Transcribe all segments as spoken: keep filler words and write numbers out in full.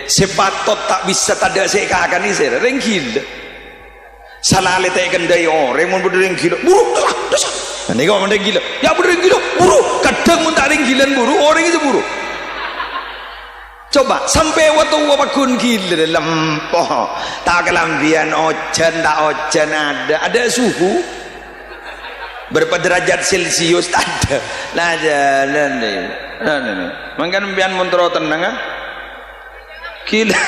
Sè patot ta' bisa tadâ' sè èkakanè sèra, rèng ghilâ. Salalè ta' èkendhâi orèng, mon bâdâ rèng ghilâ, "Buru, dâ', dâ'." Nah, nèko mon rèng ghilâ, "Ya' bâdâ rèng ghilâ, buru." Kadhâng mon ta' rèng ghilâ buru, orèng sè buru. Coba, sampè' wa-towa pagghun ghilâ, lempo. Ta' kalambhiyân, ojhân, ta' ojhân, adâ', adâ' suhu. Berapa derajat Celcius? Tadâ'. Nah, jhâlân nè. Nah, nè, nè. Mangkana sampèyan mon terro tennang, ah. Ghilâ.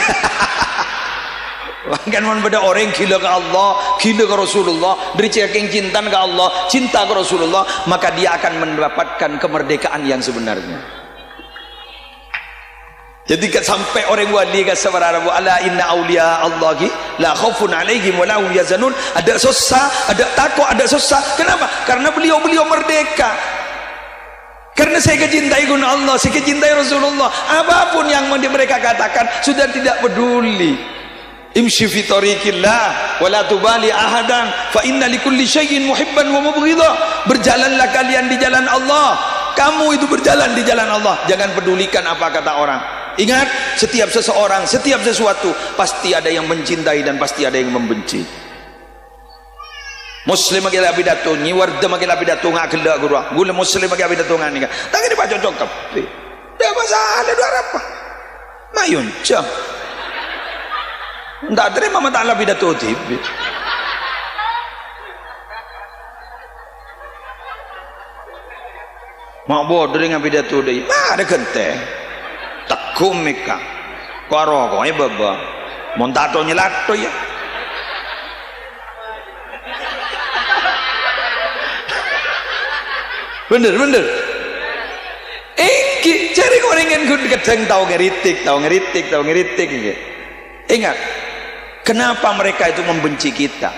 Mangkana mon bâdâ orèng ghilâ ka Allah, ghilâ ka Rasulullah, dâri sakèng cintana ka Allah, cinta ka Rasulullah, maka dia akan mendapatkan kemerdekaan yang sebenarnya. Jadi, kan sampè' orèng wali ka sapara'na, "Ala inna auliya Allahi la khaufun alaihim wa la hum yahzanun." Adâ' sossa, adâ' tako', adâ' sossa. Kenapa? Karena beliau-beliau merdeka. Karena sè èkacintai ghun Allah, sè èkacintai Rasulullah. Apapun yang mereka katakan, sudah tidak peduli. "Imshi fi thariqillah, wa la tubali ahadan, fa inna likulli syai'in muhibban wa mubghidha." Berjalanlah kalian di jalan Allah. Kamu itu berjalan di jalan Allah. Jangan pedulikan apa kata orang. Ingat, setiap seseorang, setiap sesuatu, pasti ada yang mencintai dan pasti ada yang membenci. Muslim maghi la pidato, Nyi Warda maghi la pidato, nga' ghellâ' ghuru. Ghulâ Muslim maghi la pidato, nga' nèka. Tanggâna pacocok kabbhi. Dâ' masalah, dâ' arapa? Mayu onca. Ta' tarèma ma' ta' la pidato dhibi'. Ma' bâdâ rèng apidato dâi. Ma' adâ' ghântè. Tegghu mèka. Ko' aroko'è bâbâ. Mon ta' tao nyalato, ya. Bhender, bhender. Èngghi, jhâ' rèng-orèng kan kadhâng tao ngritik, tao ngritik, tao ngritik, èngghi. Ingat, kenapa mereka itu membenci kita?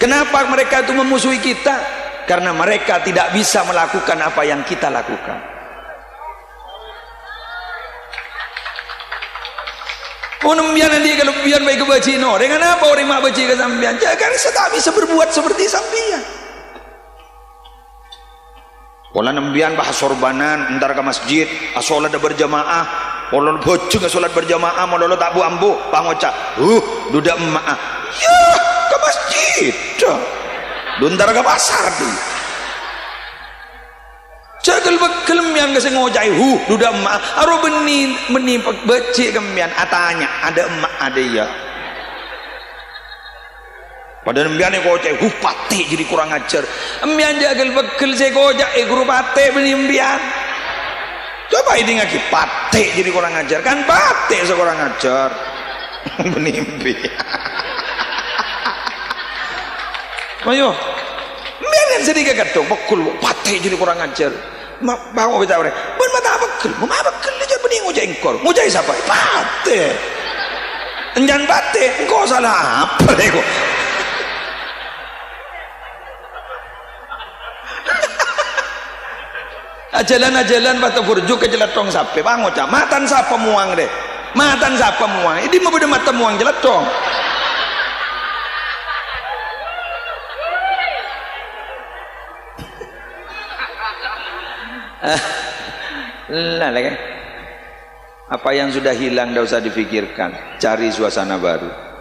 Kenapa mereka itu memusuhi kita? Karena mereka tidak bisa melakukan apa yang kita lakukan. Mon sampèyan andi' kalebbiyân bhâi kabâji'na orèng, anapa orèng ma' bâji' ka sampèyan? Jhâ' karena saya tak bisa berbuat seperti sampèyan. Polana sampèyan pas asorbanan, entar ka masjid, asolat berjamaah, polana bhâjheng asolat berjamaah, malolo ta' bu-ambu, pas ngoca', "Huh, duda emma'a." Yah, ka masjid. Dhu entar ka pasar, dhu. Jhâ' ghel-bâghel sampèyan ka sè ngoca'è, "Huh, duda emma'a." Aro bânnè, bânnè bâji' ka sampèyan, atanya, "Ada emma' ada ya?" Padahal sampèyan èkoca'è, "Huh, patè' jârèya kurang ajar." Sampèyan jhâ' ghel-bâghel sè èkoca'è ghuru patè' bânnè sampèyan. Coba èdingngaghi, patè' jârèya kurang ajar. Kan patè' sè kurang ajar. Bânnè sampèyan. Ayo. Sampèyan kan sè dhika kadhâng, pegghel, patè' jârèya kurang ajar. Ma-, bângo bhâi ta' orèng. Bân ma' ta' pegghel. Ma' pegghel jâ' bânnè ngoca'è engko'. Ngoca'è sapa? Patè'. Èncan patè', engko' sala apa rè ko'? Ajhâlân-ajhâlân pas ta' burju ka calathong sapè, pas ngoca', "Matan sapa mowang rè? Matan sapa mowang? È dimma bâdâ mata mowang calathong?" Lah, lah, kan? Apa yang sudah hilang, ndak usah dipikirkan. Cari suasana baru.